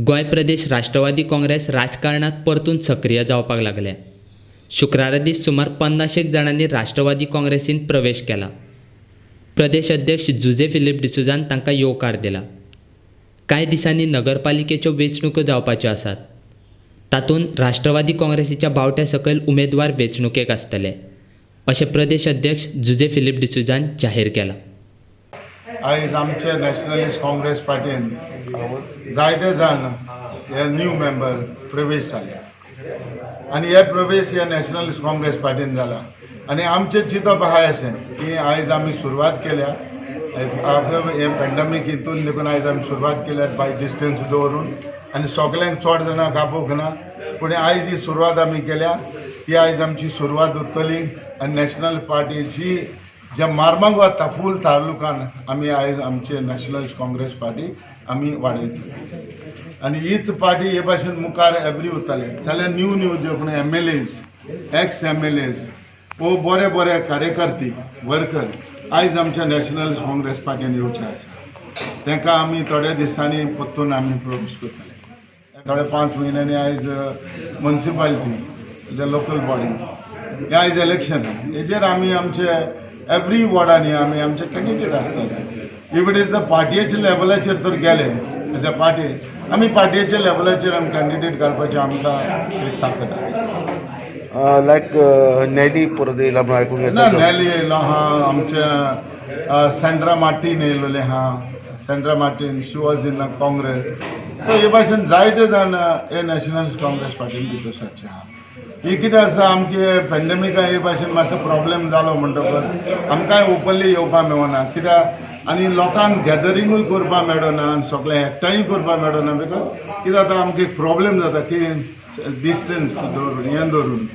गोंय प्रदेश राष्ट्रवादी काँग्रेस राजकारणात परतून सक्रिय जावपाक लागल्या. शुक्रारा दीस सुमार 50 जाणांनी राष्ट्रवादी काँग्रेसीन प्रवेश केला. प्रदेश अध्यक्ष जुझे फिलीप डिसोझान तांकां येवकार दिला. कांय दिसांनी नगरपालिकेच्यो वेंचणुको जावपाच्यो आसात. तातूंत राष्ट्रवादी काँग्रेसीच्या बावट्या सकयल उमेदवार वेंचणुकेक आसतले अशें प्रदेश अध्यक्ष जुझे फिलीप डिसोझान जाहीर केलां. आयज आमचे नॅशनलिस्ट काँग्रेस पार्टीन जायते जाण हे न्यू मेंबर प्रवेश जाले आनी हे प्रवेश हे नॅशनलिस्ट काँग्रेस पार्टीन जाला. आनी आमचें चिंतप आहा अशें की आयज आमी सुरवात केल्या हे पॅन्डमीक हितून देखून आयज आमी सुरवात केल्या बाय डिस्टन्स दवरून आनी सगल्यांक चड जाणांक आपोवंक ना, पूण आयज ही सुरवात आमी केल्या ती आयज आमची सुरवात उरतली. आनी नॅशनल पार्टी जी ज्या मार्माक वता फूल तालुकान आमी आयज आमचे नॅशनल काँग्रेस पार्टी आमी वाडयतले आनी हीच पार्टी हे भाशेन मुखार एवरी उरतले. जाल्यार न्यू न्यू जे कोण M L As, ex M L As वो बरे बरे कार्यकर्ते वर्कर आयज आमच्या नॅशनल काँग्रेस पार्टीन येवचे आसा. तांकां आमी थोड्या दिसांनी परतून आमी प्रवेश करतले. थोड्या 5 म्हयन्यांनी आयज मुन्सिपालिटी, लोकल बॉडी हे आयज इलेक्शन, हेजेर आमी आमचे एवरी वॉर्डांनी आमी आमचे कॅन्डिडेट आसतले. इवन is the पार्टयेच्या लेवलाचेर तर गेले एज अ पार्टी, आमी पार्टयेच्या लेवलाचेर आमी कॅन्डिडेट घालपाची आमकां एक ताकद आसा. लायक नॅली परत येयला म्हणून आयकूंक ना, येता. नॅली येयलो आहा, आमच्या सँड्रा मार्टीन येयलोले आहा. Sandra Martin, she was in Congress. So हे भाशेन जायते जाण हे नॅशनल काँग्रेस पार्टीन भितर सरचे आहा. ही कितें आसा, आमचे पॅन्डेमिका हे भाशेन मातसो प्रॉब्लेम जालो म्हणटकच आमकांय ओपनली येवपाक मेळना कित्याक आनी लोकांक गॅदरिंगूय करपाक मेळना आनी सगळें एकठांय करपाक मेळना. Because कितें जाता, आमकां एक प्रॉब्लेम जाता की डिस्टन्स दवरून हें दवरून.